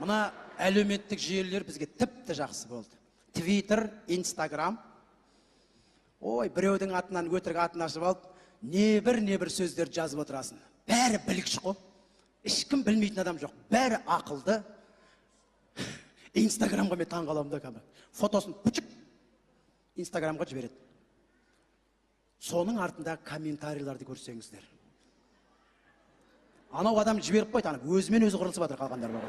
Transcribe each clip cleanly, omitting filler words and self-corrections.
Мына әлеуметтік желілер бізге тіпті жақсы болды. Твиттер, Инстаграм. Ой, біреудің атынан өтірік атын ашып алып, небір сөздер жазып отырасың. Бәрі білгіш қой. Ешкім білмейтін адам жоқ. Бәрі ақылды. Инстаграмға мен таң қаламын да кәдімгі. Фотосын пүчік Инстаграмға жібереді. Соның артында комментарийларды көрсеңіздер. Анау адам жіберіп қойды, ана өзімен өзі қырылысып жатыр қалғандар бар.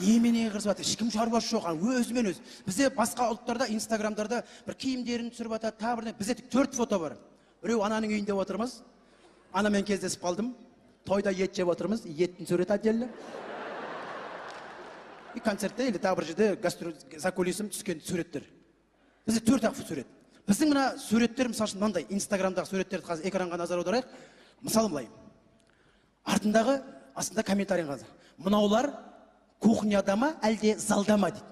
Немене қырылысып жатыр, ешкім шаруасы жоқ, ана өзімен өзі. Бізде басқа ұлттарда Инстаграмдарда бір киімдерін түсіріп жатады, тағы бірдеңе. Бізде тек 4 фото бар. Біреу ананың үйінде отырмыз, анамен кездесіп қалдым, тойда ет жеп отырмыз, еттің суреті отдельно. И концертте или тағы бір жерде гастроль за кулисом түскен суреттер. Бізде 4-ақ сурет. Біздің мына суреттер, мысалы үшін мынандай Инстаграмдағы суреттерді қазір экранға назар аударайық. Мысалы былай. Артындағы, астында комментарий қазір. Мынаулар кухняда ма, әлде залда ма дейді.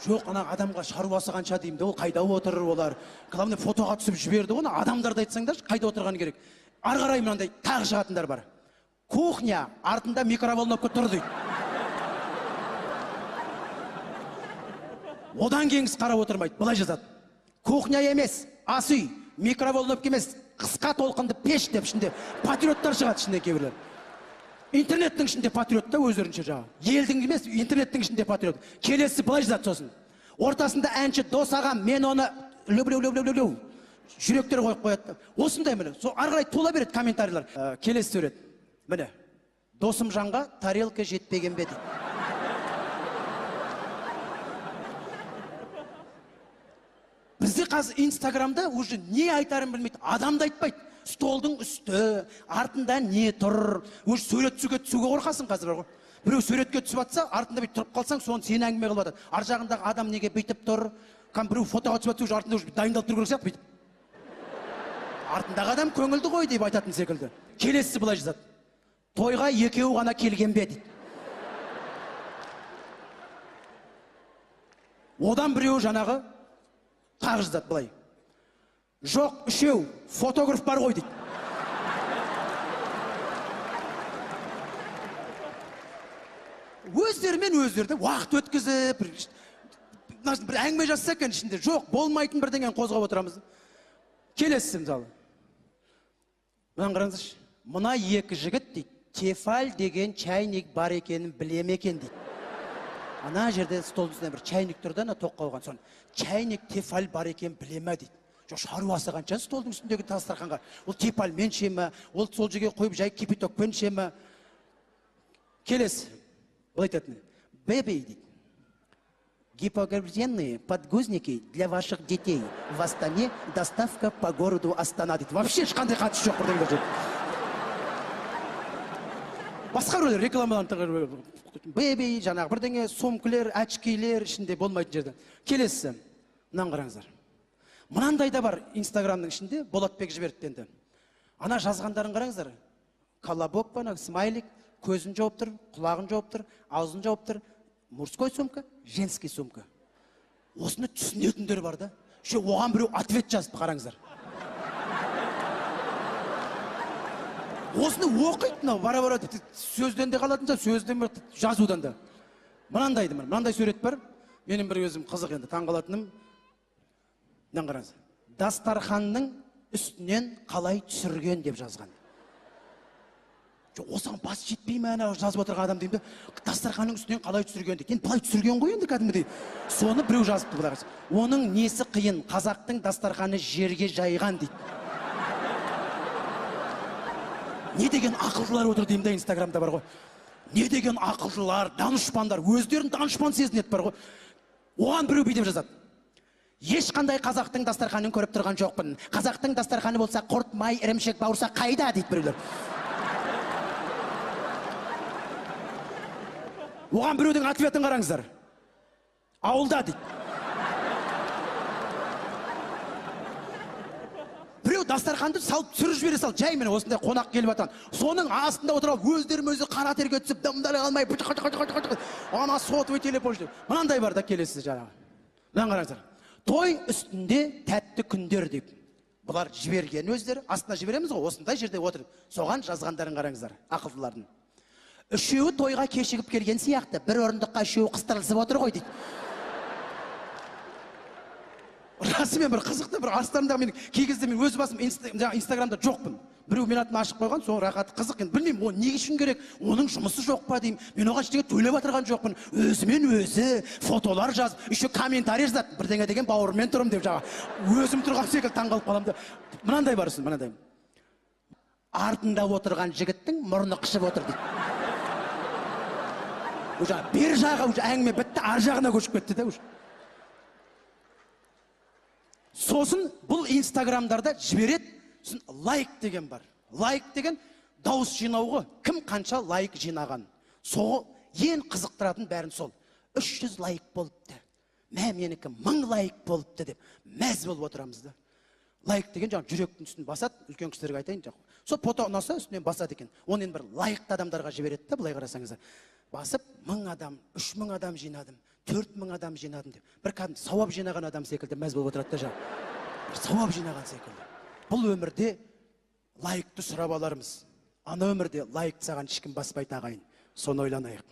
Жоқ, ана адамға шаруасы қанша деймін де, ол қайда отыр олар. Главное, фотоға түсіп жіберді ғой, адамдарды айтсаңдаршы, қайда отырғаны керек. Ары қарай мынандай тағы шығатындар бар. Кухня артында микроволновка тұр дейді. Одан кейінгісі қарап отырмайды, былай жазады. Кухня емес, ас үй, микроволновка емес, қысқа толқынды пеш деп ішінде патриоттар шығады ішінде кейбіреулер. Интернеттің ішінде патриот та өздерінше жаңағы. Елдің емес, интернеттің ішінде патриот. Келесі былай жазады сосын. Ортасында әнші дос ағам, мен оны люблю, люблю, люблю. Жүректер қойып қояды. Осындай міне. Сол ары қарай тола береді комментарийлер. Келесі сурет. Міне. Досымжанға тарелка жетпеген бе дейді. Бізде қазір Инстаграмда уже не айтарын білмейді, адам да айтпайды. Столдың үсті, артында не тұр, уже сурет түсуге қорқасың қазір бар ғой. Біреу суретке түсіп атса, артында бүйтіп тұрып қалсаң, соны сен әңгіме қылып атады. Ар жағындағы адам неге бүйтіп тұр, біреу фотоға түсіп атса, уже артында уже дайындалып тұру керек сияқты бүйтіп. Артындағы адам көңілді ғой деп айтатын секілді. Келесісі былай жазады. Тойға екеуі ғана келген бе дейді. Одан біреуі жаңағы тағы жазады былай. Жоқ, үшеу, фотограф бар ғой дейді. Өздерімен өздері уақыт өткізіп, бір әңгіме жазса екен ішінде. Жоқ, болмайтын бірдеңені қозғап отырамыз. Келесісі мысалы. Мынаны қараңыздаршы. Мына екі жігіт дейді, тефаль деген чайник бар екенін біле ме екен дейді. Ана жерде столдың үстінде бір чайник тұр да, ана тоққа қойған. Соны чайник тефаль бар екенін біле ме дейді. Жоқ, шаруасы қанша столдың үстіндегі дастарханға. Ол тефальмен іше ме, ол сол жерге қойып жай кипятокпен іше ме? Келесі. Былай айтатын. Бэби дейді. Гипоаллергенные подгузники для ваших детей. В Астане доставка по городу Астана дейді. Вообще ешқандай қатысы жоқ бірдеңелер жоқ. Басқа біреулер рекламаларын бэби, жаңағы бірдеңе, сумкілер, очкилер ішінде болмайтын жерде. Келесісі. Мынаны қараңыздар. Мынандай да бар Инстаграмның ішінде, Болатбек жіберіпті енді. Ана жазғандарын қараңыздар. Колобок па, смайлик, көзін жауып тұр, құлағын жауып тұр, аузын жауып тұр. Мужской сумка, женский сумка. Осыны түсінетіндер бар да. Еще оған біреу ответ жазыпты, қараңыздар. Осыны оқиды мынау, бара-бара сөзден де қалатын да, сөзден де, жазудан да. Мынандайды міне, мынандай сурет бар. Менің бір өзім қызық енді, таң қалатыным. Мынаны қараңыз. Дастарханның үстінен қалай түсірген деп жазған. Жоқ, осыған бас жетпей ме ана жазып отырған адам деймін де, дастарханның үстінен қалай түсірген дейді. Енді былай түсірген ғой енді кәдімгідей. Соны біреу жазыпты былай қараса. Оның несі қиын, қазақтың дастарханы жерге жайған дейді. Не деген ақылдылар отыр деймін де, Инстаграмда бар ғой. Не деген ақылдылар, данышпандар, өздерін данышпан сезінеді бар ғой. Оған біреу бүйтіп жазады. Ешқандай қазақтың дастарханын көріп тұрған жоқпын. Қазақтың дастарханы болса, құрт, май, ірімшік, бауырсақ қайда дейді біреулер. Оған біреудің ответін қараңыздар. Ауылда дейді. Біреу дастарханды салып түсіріп жібере салды. Жай міне осындай қонақ келіп жатқан. Соның астында отырып өздерін өзі қара терге түсіп дымдала алмай ана сотовый телефон. Мынандай бар да келесі жаңағы. Мынаны қараңыздар. Той үстінде тәтті күндер деп. Бұлар жіберген өздері, астына жібереміз ғой, осындай жерде отырып. Соған жазғандарын қараңыздар, ақылдылардың. Үшеуі тойға кешігіп келген сияқты, бір орындыққа үшеуі қыстырылысып отыр ғой дейді. Расымен бір қызықты, бір астарында мен кей кезде мен өз басым инстаграмда жоқпын. Біреу мен атын ашып қойған, соның рахаты қызық. Енді білмеймін, ол не үшін керек, оның жұмысы жоқ па деймін. Мен оған ештеңе төлеп отырған жоқпын. Өзімен өзі фотолар жазып, еще комментарий жазады. Бірдеңе деген бауырыммен тұрмын деп жаңа. Өзім тұрған секілді таңғалып қаламын да. Мынандай бар сосын, мынандай. Артында отырған жігіттің мұрны қышып отыр дейді. Уже бер жағы уже әңгіме бітті, ар жағына көшіп кетті да уже. Сосын бұл инстаграмдарда жібереді, сосын лайк деген бар. Лайк деген дауыс жинау ғой. Кім қанша лайк жинаған. Соғы ең қызықтыратын бәрін сол. 300 лайк болыпты. Мә, менікі 1000 лайк болыпты деп мәз болып отырамыз да. Лайк деген жаңа жүректің үстін басады, үлкен кісілерге айтайын. Сол фото ұнаса үстінен басады екен. Оны енді бір лайықты адамдарға жібереді да, былай қарасаңыздар. Басып 1000 адам, 3000 адам жинадым, 4000 адам жинадым деп. Бір кәдімгі сауап жинаған адам секілді мәз болып отырады да жаңа. Бір сауап жинаған секілді. Бұл өмірде лайықты сұрап алармыз. Ана өмірде лайықты саған ешкім баспайды ағайын. Соны ойланайық.